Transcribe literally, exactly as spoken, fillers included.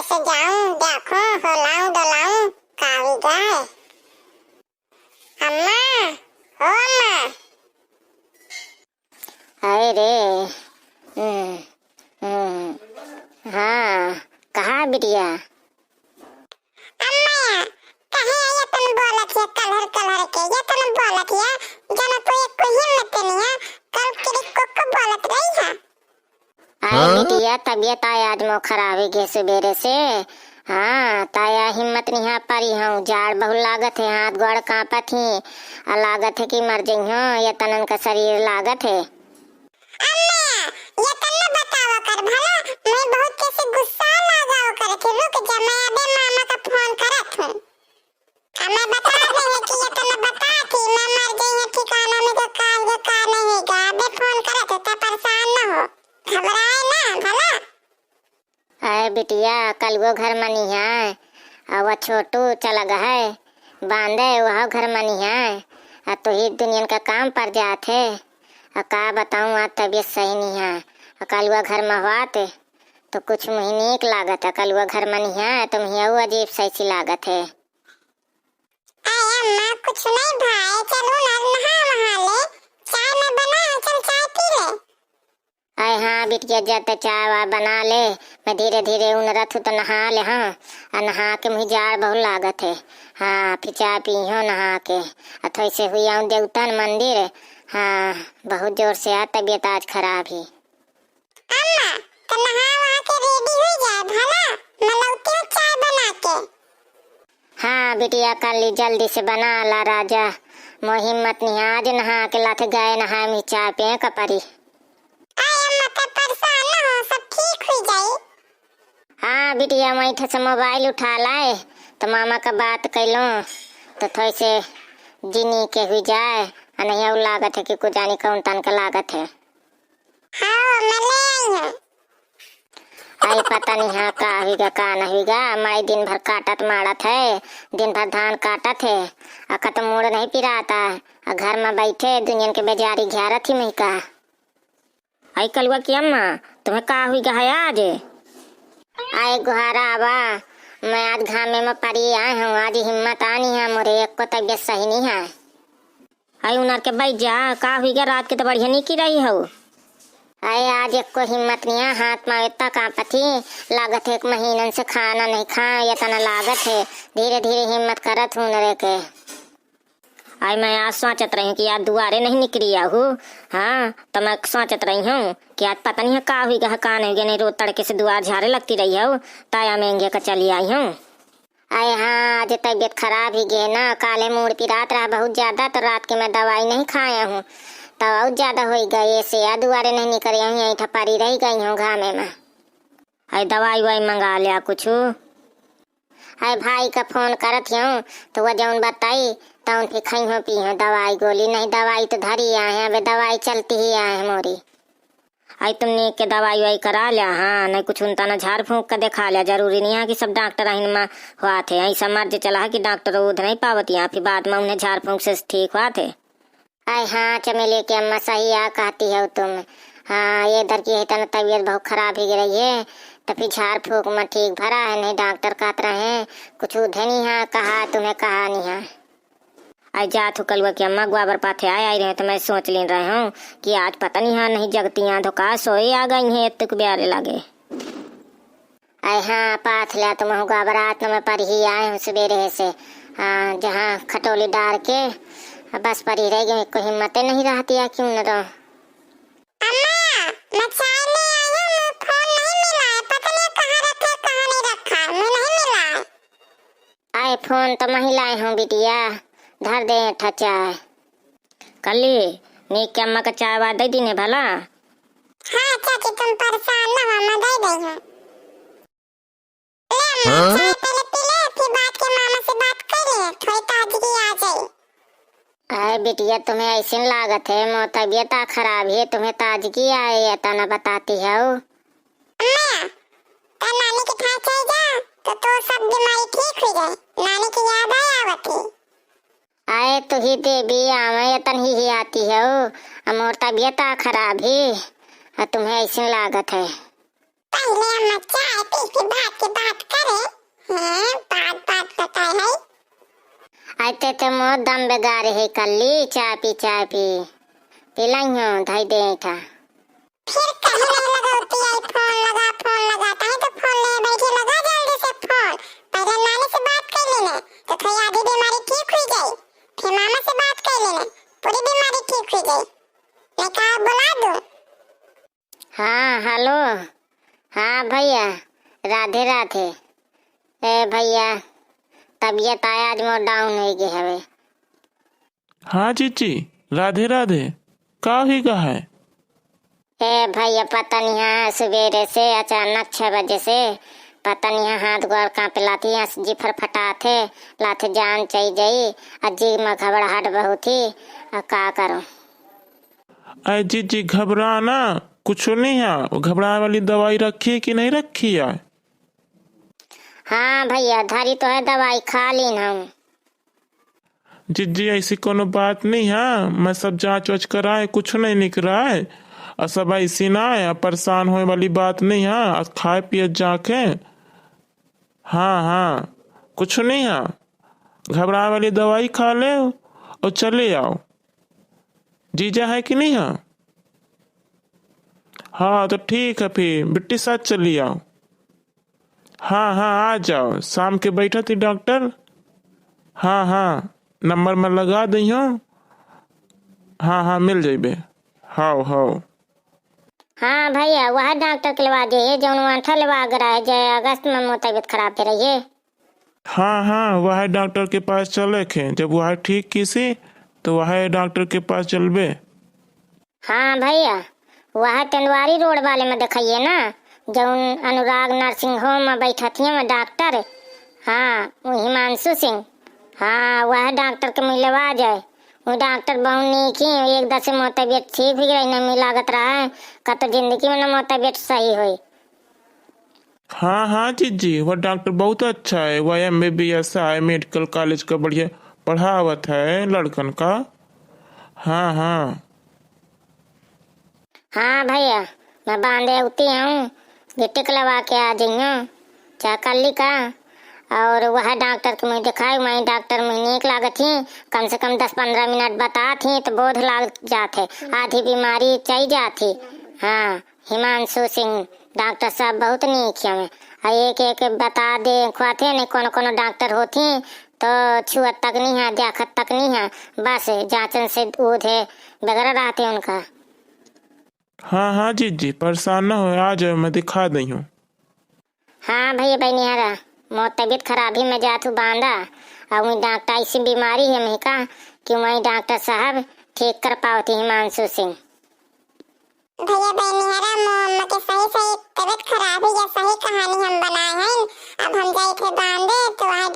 सजाऊं, देखूं, होलाऊं, डोलाऊं, का हुई गए? अम्मा, ओ अम्मा। अरे, हम्म, हम्म, हाँ, कहा बिटिया? अम्मा, काहे यतन बोलत हिया कलहर कलहर के, यतन बोलत हिया, जना तो एक कोई हिम्मत नहीं है, कल किरी को को बोलत रही है। अरे हाँ? बिटिया, तबियत आय आज मोर खराब हुई गए सुबेरे से। हाँ, ताया हिम्मत नहीं आ पारी हूँ, जाड़ बहुत लागत है, हाथ गोड़ कांपत ही, आ लागत है कि मर जइहूँ, यतनन का शरीर लागत है। अम्मा, यतन न बतावा कर भला, मैं बहुत कैसे गुस्सा लागा कर के, रुक जा, मैं अबे मामा का फोन करत हूँ। आ मैं बता देहे कि यतन बता थी, मैं मर जइहूँ ठिकाना में तो का हुई गए का नहीं हुई गए, अबे फोन करत है, तो परेशान न हो, घबराए ना भला। अरे बिटिया, कलुओ घर मनी है, और वह छोटू चला गए है बांधे, वह घर मनी है, आ तो ही दुनियन का काम पर जात है। आ का बताऊँ, आज तबियत सही नहीं है। आ कलुआ घर में हुआत तो कुछ मुही नीक लागत है, कलुआ घर मनी है तो मुही अजीब सही सी लागत है। अरे अम्मा, कुछ नहीं भाई, चलू ना नहा वहा ले, चाय मैं बना है, चल चाय पी ले। अरे हाँ बिटिया, जा त चाय वाय बना ले, मैं धीरे धीरे उनरत हूँ तो नहा ले, हाँ, आ नहा के मुही जाड़ बहुत लागत है, हाँ, फिर चाय पीहूँ नहा के, आ थोड़ी से हुई आऊँ देवतन मंदिर, हाँ, बहुत जोर से आ तबियत आज खराब ही। अम्मा, तो नहा वहा के ready हुई जाए भला, मलौती में चाय बना के। हाँ बिटिया, कर ली, जल्दी से बना ला राजा, मोर हिम्मत नहीं आज नहा के लाथे गए नहाए में चाय पिए का परी। अरे अम्मा, तो परेशान न हो, सब ठीक हुई जाई। हाँ बिटिया, मैं इठे से mobile उठा लाए, तो मामा का बात कैलूँ, तो थोड़ी से जिनी के हुई जाए, आ नहीं और लागत है कि कुछ जानी कौन तन के लागत है। हाँ, मैं ले आई हूँ। आई पता नहीं हाँ का हुई गा, का नहीं हुई गा। माई दिन भर काटत मारत है, दिन भर धान काटत है, अखत मूड़ नहीं पिराता, आ घर में बैठे दुनियन के बेजारी घ्यारत ही मही का। आई कलुआ की अम्मा, तुम्हें का हुई गा है आज? आए गुहारा आवा, मैं आज घामे में परी आए हूँ, आज हिम्मत आनी है मोरे, एक को तबियत सही नहीं है। आई उनर के बैठ जा, का हुई गा, रात के तो बढ़िया नहीं की रही हो। अरे आज एको हिम्मत नहीं है, हाथ में इतना कांपत ही, लागत है एक महीनन से खाना नहीं खाए, इतना लागत है, धीरे धीरे हिम्मत करत हूँ उनरे के। आई मैं आज सोचत रही हूँ कि आज दुआरे नहीं निकली आहू, हाँ, तो मैं सोचत रही हूँ कि आज पता नहीं है का हुई गा, का नहीं हुई गा, नहीं रोज तड़के से दुआर झारे लगती रही हो, ताया में इंगे का चली आई हूँ। अरे हाँ, आज तबियत खराब ही गे ना, काले मूड़ पिरात रहा बहुत ज्यादा, तो रात के मैं दवाई नहीं खाया हूँ, तो और ज्यादा होई गए, ऐसे या दुआरे नहीं निकरे हूँ, यहीं ठपारी रह गई हूँ घामे में। अरे दवाई वाई मंगा लिया कुछ। अरे भाई का फोन करत हूँ, तो वह जौन बताई, तौन फिर खई हो पी हो दवाई गोली, नहीं दवाई तो धरी आए हैं, अबे दवाई चलती ही आए हैं मोरी। आई तुमने के दवाई वाई करा लिया, हाँ, नहीं कुछ उनता ना झाड़ फूंक के देखा लिया, जरूरी नहीं है कि सब डॉक्टर अहिन में हुआ थे, ऐसा मर्ज चला है कि डॉक्टर उध नहीं पावत यहाँ, फिर बाद में उन्हें झाड़ फूंक से ठीक हुआ थे। आई हाँ, चमेली के अम्मा सही आ कहती हो तुम, हाँ, ये इधर की है तना तबीयत बहुत खराब ही रही है, तो फिर झाड़ फूंक में ठीक भरा है, नहीं डॉक्टर कहत रहे हैं, कुछ उधे नहीं है, कहा तुम्हें कहा नहीं है। आई जात हो कलुआ की अम्मा, ग्वाबर पाथे आए आई रहे, तो मैं सोच लेन रहे हूँ कि आज पता नहीं हाँ नहीं जगती आंधो का सोए आ गई हैं, एतुक ब्यारे लागे। आई हाँ, पाथ लिया तुम हूँ ग्वाबर, आज तो मैं परी ही आए हूँ सुबेरे से, हाँ, जहाँ खटोली डार के, बस परी रह गई, कोई हिम्मते नहीं रहती है, क्यों न रहो। अम्मा, मैं चाय ले आई हूँ, मैं फोन नहीं मिला है, पता नहीं कहाँ रखा है, कहाँ नहीं रखा है, मैं नहीं मिला है। आए फोन तो मही लाए हूँ बिटिया, धर दे ठचा। कल्ली, नीक के अम्मा का चाय वाय दे दीने भला। हाँ चाची, तुम परेशान न हो, मैं दे दे हूँ। ले अम्मा, हाँ? चाय पहले पी ले, फिर बात के मामा से बात कर ले, थोड़ी ताजगी आ जाए। आए बिटिया, तुम्हें ऐसे लागत है, मोर तबियत आ खराब है, तुम्हें ताजगी आए, ये तना बताती हो। अम्मा, त नानी के ठाए चल जा, तो तोर सब बीमारी ठीक हुई जाए। नानी के याद आए आवत ही। आए तू ही देवी, आवे तन ही, ही आती हो, आ मोर तबियत आ खराब ही, आ तुम्हें ऐसे लागत है। पहिले हम चाय पी के बात के बात करे। हैं, बात बात बताए है। अइते ते मोर दम बेगारे है कल्ली, चाय पी, चाय पी। पिलाइयो, धई दे ऐठा। फिर कहीं नहीं लगौती आई, फोन लगा, फोन लगा, ताही तो फोन ले बैठे, लगा जल्दी से फोन। पहिले नानी से बात कर लेने, तो थोड़ी आधी बीमारी ठीक हुई जाई। फिर मामा से बात कर लेने, पूरी बीमारी ठीक हुई जाई। मैं कहा बुला दूं? हाँ, हेलो। हाँ भइया, राधे राधे। ए भइया, तबियत आय आज मोर down होइ गए हवे। हाँ जीजी, राधे राधे। का हुई गा है? ए भइया, पता नहीं है, सुबेरे से अचानक छह बजे से पता नहीं है, हाथ गोड़ कांपे लाथे, यहाँ से जी फरफटाथे, लाथे जान चई जाई, आ जी में घबराहट बहुत ही, आ का करूं? अरे जीजी, घबरा ना, कुछ नहीं है। वो घबराए वाली दवाई रखी है कि नहीं रखी है? हाँ भइया, धरी तो है दवाई, खा लीन हम। जीजी, ऐसी कोनो बात नहीं है, मैं सब जांच वाच कराए, कुछ नहीं निकला है। और सब ऐसी ना है, परेशान होए वाली बात नहीं है। और खाए पिए जाके, हाँ हाँ, कुछ नहीं है, घबराए वाली दवाई खा ले और चले आओ। जीजा है कि नहीं है? हाँ, तो ठीक है, फिर बिट्टी साथ चली आओ। हाँ हाँ, आ जाओ, शाम के बैठत ही डॉक्टर। हाँ हाँ, नंबर में लगा दइहो। हाँ हाँ, मिल जइबे। हाओ हाओ। हाँ भइया, वह डॉक्टर के लवा जाइए, जौन वहाँ लेवा गए रहे, जे अगस्त में मोर तबियत खराब भे रही है। हाँ हाँ, वह डॉक्टर के पास चले खे, जब वह ठीक किसी तो वह डॉक्टर के पास चलबे। हाँ भइया, वह टेंडवारी रोड वाले में देखाइए ना, जौन अनुराग नर्सिंग होम में बैठत हियाँ में डॉक्टर। हाँ, वो हिमांशु सिंह। हाँ, वह डॉक्टर के मिलवा जाए। वो डॉक्टर बहुत नीक ही, एक दस से मोर तबियत ठीक हुई रही, नहीं लागत रहा है, का तो जिंदगी में ना मोर तबियत सही हुई। हाँ हाँ जीजी, वह डॉक्टर बहुत अच्छा है, वह एम बी बी एस है, मेडिकल कॉलेज का बढ़िया पढ़ावत है लड़कन का। हाँ हाँ। हाँ भइया, मैं बांधे उती हूँ, गिट्टी के लवा के आ जइयो, चाहे कल्ली का। और वह डॉक्टर के मुँह दिखाई, वही डॉक्टर मुँह नीक लागत ही, कम से कम दस पन्द्रह मिनट बतात ही तो बोध लाग जात है, आधी बीमारी चई जात ही। हाँ, हिमांशु सिंह डॉक्टर साहब बहुत नीक हमें, आ एक एक बता दे खुआते नहीं, कौन कौन डॉक्टर होती तो छुअत तक नहीं है, देखत तक नहीं है, बस जांचन से ऊधे बगैरह रहते उनका। हाँ हाँ जीजी, परेशान न हो, आ जाओ, मैं दिखा दई हूँ। हाँ भइया बनिहारा, मोर तबियत खराब ही में जात हूँ बांधा, और वही डॉक्टर ऐसी बीमारी है हमही का कि वही डॉक्टर साहब ठीक कर पावती हिमांशु सिंह। भइया बनिहारा, मोर अम्मा के सही सही तबियत खराब है, या सही कहानी हम बनाए हैं। अब हम जाए थे बांधे तो वहाँ